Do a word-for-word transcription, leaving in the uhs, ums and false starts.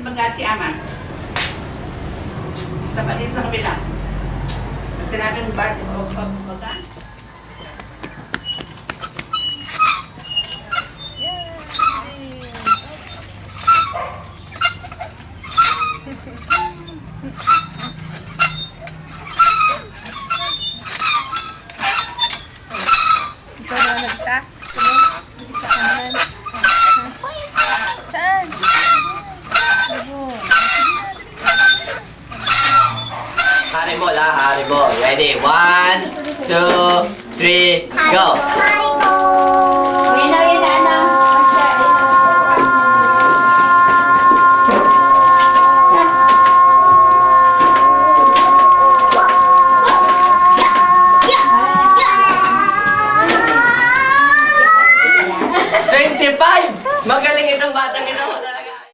Magkano si Ama? Sa pa dito sa kabila. Mas sinabing bad o pag Ikaw naman mag-isa? Sige. Mag-isa ka naman. Ha? Saan? Ano po? Haribol, ah, haribol. Ready? One, two, three, go!